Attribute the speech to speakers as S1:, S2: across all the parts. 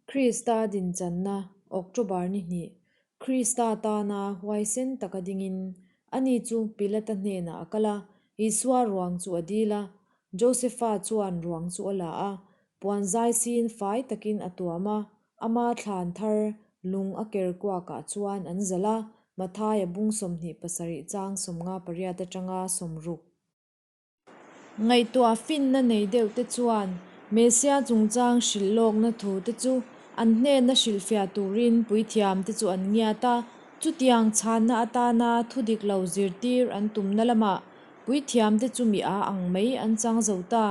S1: Krista dinchanna, October ni hnih, Krista tana huaisen taka dingin ani chu Pilata hnenah a kal a, Isua ruang chu a dil a. Josefa chuan ruang chu a la a, puan zai siin fai takin a tuam a, ama thlan thar lung a ker kuakah chuan an zalh a, Mathaia bung 27 chang 58 atanga 60. Ngaihtuah finna nei deuh te chuan Messia chungchang hrilh lawkna thu te chu an hnena hrilhfiah turin puithiam te chu an ngiat a. Chutiang chhanna atana thu dik lo zirtir an tumna lamah puithiam te chu mi a ang mai an chang zo ta.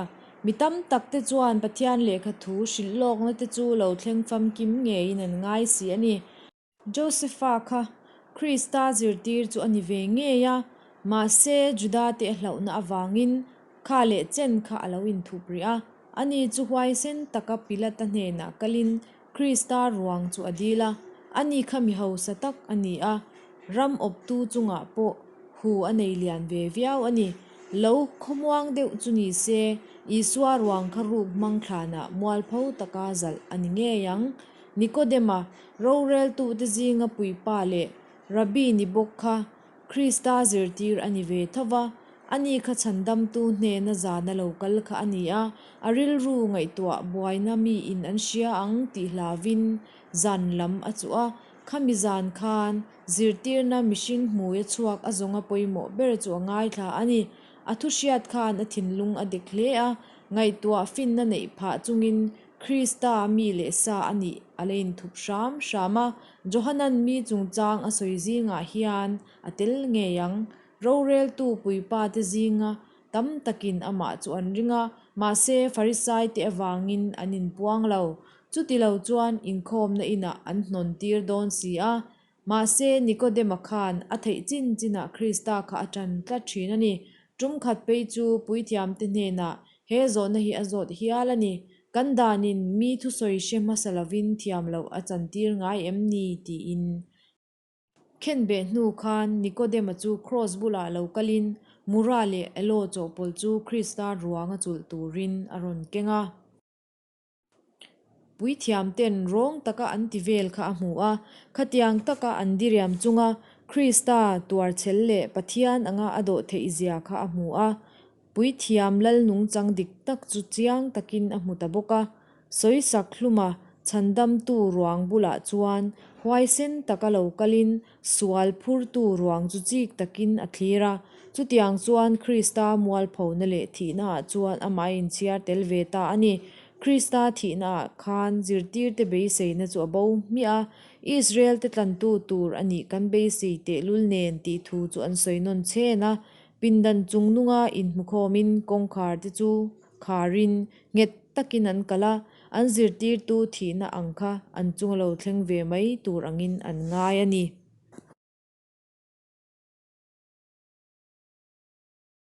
S1: Mi tam tak te chuan Pathian lehkha thu hrilh lawkna te chu lo thleng famkim ngeiin an ngai si a ni. Josefa kha Krista zirtir chu a ni ve ngei a, mahse Judate a hlauhna avangin kha leh chen kha a lo inthup rih a. Ani chu huaisen taka Pilata hnenah kalin Krista ruang chu a dil a. Ani kha mi hausa tak a ni a, ram awptu chungah pawh hu a nei lian ve viau a ni. Lo khawmuang deuh chu ni se, Isua ruang kha ruk hmang thlanah mualpho taka zalh a ni ngei ang. Nikodema, roreltute zinga puipa leh Rabbi ni bawk kha Krista zirtir a ni ve tho va, ani kha chhandamtu hnena zana lo kal kha a ni a, a rilru ngaihtuah buaina miin an hria ang tih hlauvin zan lam a chuh a, khami zan khan zirtirna mihring hmuia chhuak a zawnga pawimawh ber chu a ngaithla a ni. A thu hriat khan a thinlung a dek hle a, ngaihtuah finna neih phah chungin Krista mi leh sa a nih a la inthup hram hram a, Johanan mi chungchang a sawi zingah hian a tel ngei ang. Roreltu puipa te zinga tam takin amah chu an ring a, mahse Farisai te avangin an inpuang lo. Chuti lo chuan inkhawmna inah an hnawn tir dawn si a, Mahse, Nikodema khan a theih chin chinah Krista kha a ṭan tlat ṭhin a ni. Ṭum khat phei chu puithiamte hnenah he zawhna hi a zawt hial a ni, Kan danin mi thusawi hre hmasa lovin thiam loh a chantir ngai em ni? tiin. Khenbeh hnu khan Nikodema chu kraws bulah lo kalin Mura leh Aloe chawhpawlh chu Krista ruanga chulh turin a rawn keng a. Puithiam ten rawng taka an ti vel kha a hmu a, khatiang taka an diriam chunga Krista tuarchhel leh Pathian anga a dawh theih zia kha a hmu a. Puithiam lal nungchang dik tak chu chiang takin a hmu ta bawk a. Sawisak hluma chhandamtu ruang bulah chuan huaisen taka lo kalin Sual phurtu ruang chu chik takin a thlir a, chutiang chuan Krista mualphona leh thihnaah chuan amah a inchhiar tel ve ta a ni. Krista thihnaah khan zirtirte beiseina chu a bo hmiah a, Israelte tlantu tur a nih kan beisei tehlul nen tih thu chu an sawi nawn chhen a. Pindan chungnunga inhmukhawmin kawngkharte chu kharin nghet takin an kal a, an zirtirtu thihna ang kha an chunga lo thleng ve mai tur angin an ngai a ni.